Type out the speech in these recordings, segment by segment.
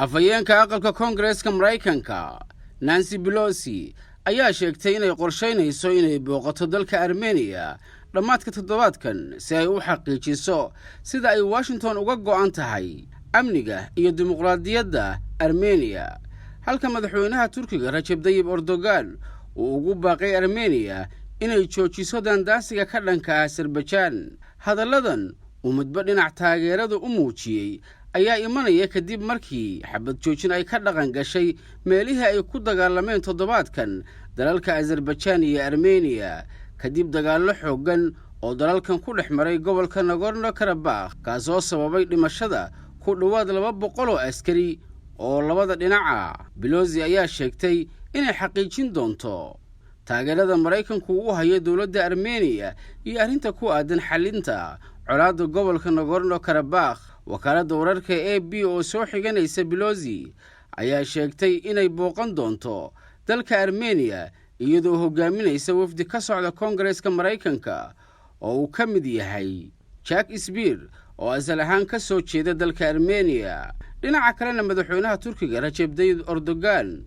Afhayeenka aqalka Koongareeska Maraykanka, Nancy Pelosi, ayaa sheegtay inay qorshaynayso inay booqato dalka Armeniya dhammaadka toddobaadkan si ay u xaqiijiso sida ay Washington uga go'an tahay amniga iyo dimuqraadiyadda Armeniya, halka madaxweynaha Turkiga, Rajab Dayib Erdogan, uu ugu baaqay Armeniya inay joojiso daandaansiga ka dhanka ah Azerbajaan. Hadalladan uu midba dhinac taageerada u muujiyey ayaa imanaya kadib markii xabad joojin ay ka dhaqan gashay meelihii ay ku dagaalameen toddobaadkan dalalka Azarbajaan iyo Armeniya, kadib dagaallo xooggan oo dalalkan ku dhex maray gobolka Nagorno Karabakh, kaasoo sababay dhimashada ku dhowaad 200 oo askari oo labada dhinaca. Pelosi ayaa sheegtay inay xaqiijin doonto taageerada Maraykanku u hayo dowladda Armeniya iyo arrinta ku aadan xalinta colaadda gobolka Nagorno Karabakh. Wakaaladda wararka AP oo soo xiganaysa Pelosi ayaa sheegtay inay booqan doonto dalka Armeniya iyadoo hogaaminaysa wafdi ka socda Koongareeska Maraykanka oo uu ka mid yahay Jack Speer, oo asal ahaan ka soo jeeda dalka Armeniya. Dhinaca kalena, madaxweynaha Turkiga, Rajeb Dayib Erdogan,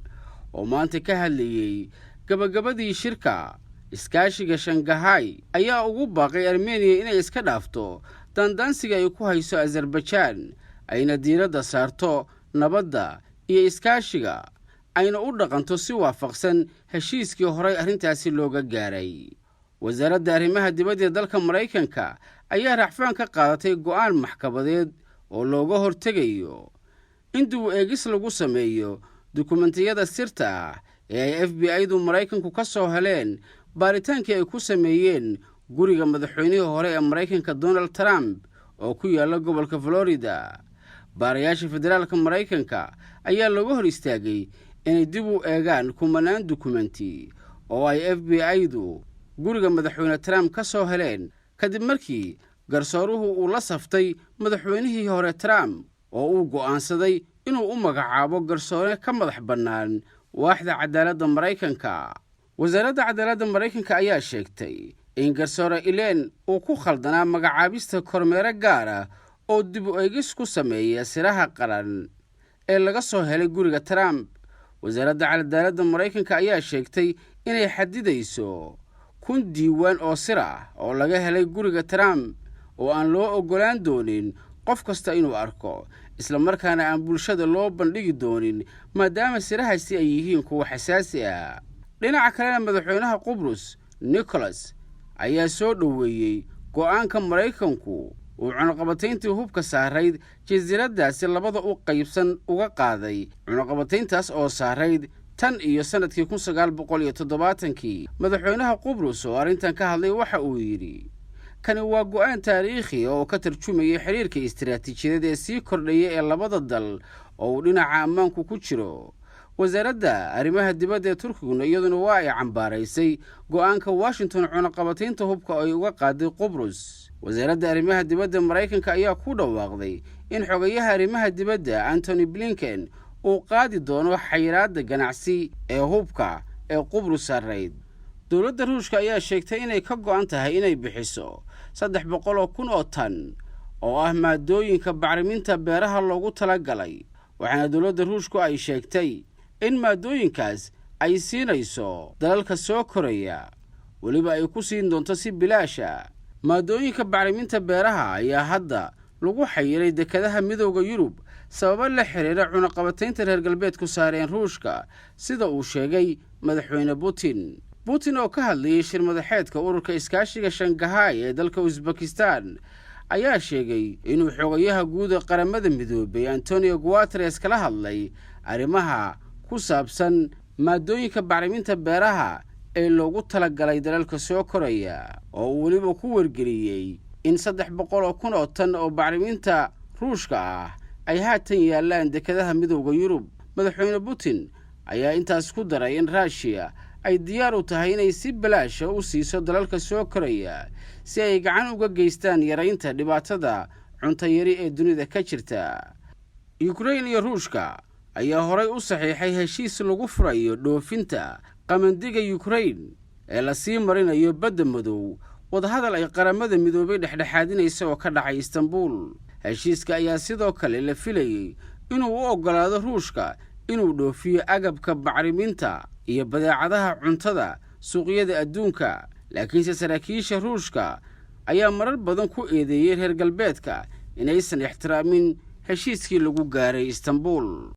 oo maanta ka hadlayey gabagabadii shirka iskaashiga Shangahay, ayaa ugu baaqay Armeniya inay iska dhaafto daandaansiga ay ku hayso Azarbajaan, ayna diiradda saarto nabadda iyo iskaashiga, ayna u dhaqanto si waafaqsan heshiiskii horay arrintaasi looga gaaray. Wasaaradda arrimaha dibadda ee dalka Maraykanka ayaa racfaan ka qaadatay go'aan maxkamadeed oo looga hortegayo in dib u eegis lagu sameeyo dukumentiyada sirta ah ee ay FBI-du Maraykanku ka soo heleen baaritaankii ay ku sameeyeen guriga madaxweynihii hore ee Maraykanka, Donald Trump, oo ku yaalla gobolka Florida. Baarayaasha federaalka Maraykanka ayaa looga hor istaagay inay dib u eegaan kumanaan dukumenti oo ay FBI-du guriga madaxweyne Trump ka soo heleen, kadib markii garsooruhu uu la saftay madaxweynihii hore Trump oo uu go'aansaday inuu u magacaabo garsoore ka madax bannaan waaxda cadaaladda Maraykanka. Wasaaradda cadaaladda Maraykanka ayaa sheegtay in garsoore Ileen uu ku khaldanaa magacaabista kormeero gaar ah oo dib u eegis ku sameeya siraha qaran ee laga soo helay guriga Trump. Wasaaradda cadaaladda Maraykanka ayaa sheegtay inay xadidayso 1000 diiwaan oo sir ah oo laga helay guriga Trump oo aan loo oggolaan doonin qof kasta inuu arko, islamarkaana aan bulshada loo bandhigi doonin, maadaama sirahaasi ay yihiin kuwa xasaasi ah. Dhinaca kalena, madaxweynaha Qubrus, Nicholas, ayaa soo dhoweeyey go'aanka Maraykanku uu cunaqabatayntii hubka saarayd jasiiraddaasi labada u qaybsan uga qaaday, cunaqabatayntaas oo saarayd tan iyo sannadkii 1970-kii. Madaxweynaha Qubrus oo arrintan ka hadlay waxa uu yidhi: "Kani waa go'aan taariikhi oo ka tarjumayay xiriirka istiraatiijiyadeed ee sii kordhaya ee labada dal oo uu dhinaca ammaanku ku jiro." Wasaaradda arrimaha dibadda ee Turkiguna iyaduna waa ay cambaaraysay go'aanka Washington cunaqabataynta hubka ay uga qaaday Qubrus. Wasaaradda arrimaha dibadda Maraykanka ayaa ku dhawaaqday in xogayaha arrimaha dibadda, Antony Blinken, uu qaadi doono xayiraadda ganacsi ee hubka ee Qubrus sarrayd. Dowladda Ruushka ayaa sheegtay inay ka go'an tahay inay bixiso 300,000 oo tan oo ah maadooyinka bacriminta beeraha loogu talagalay, waxaana dowladda Ruushku ay sheegtay in maadooyinkaas ay siinayso dalalka soo koraya, weliba ay ku siin doonto si bilaasha. Maadooyinka bacriminta beeraha ayaa hadda lagu xayiray dekadaha Midowda Yurub sababo la xiriira cunaqabataynta reer galbeedku saareen Ruushka, sida uu sheegay madaxweyne Putin. Putin oo ka hadlayay shir madaxeedka ururka iskaashiga Shangahay ee dalka Usbekistan ayaa sheegay inuu xogayaha guud ee Qaramada Midoobay, Antonio Guteres, kala hadlay arrimaha ku saabsan maadooyinka bacriminta beeraha ee loogu talagalay dalalka soo koraya, oo uu weliba ku wargeliyey in 300,000 oo tan oo bacriminta Ruushka ah ay haatan yaallaan dekadaha Midowda Yurub. Madaxweyne Putin ayaa intaas ku daray in Ruushiya ay diyaar u tahay inay si balaasha u siiso dalalka soo koraya si ay gacan uga geystaan yaraynta dhibaatada cuntayari ee dunida ka jirta. Yukrain iyo Ruushka ayaa horay u saxiixay heshiis lagu furayo dhoofinta qamandiga Yukrain ee lasii marinayo Badda Madow, wadahadal ay Qaramada Midoobay dhexdhexaadinaysa oo ka dhacay Istanbul. Heshiiska ayaa sidoo kale la filayey inuu u oggolaado Ruushka inuu dhoofiyo agabka bacriminta iyo badeecadaha cuntada suuqyada adduunka. Laakiinse saraakiisha Ruushka ayaa marar badan ku eedeeyey reer Galbeedka inaysan ixtiraamin heshiiskii lagu gaaray Istanbul.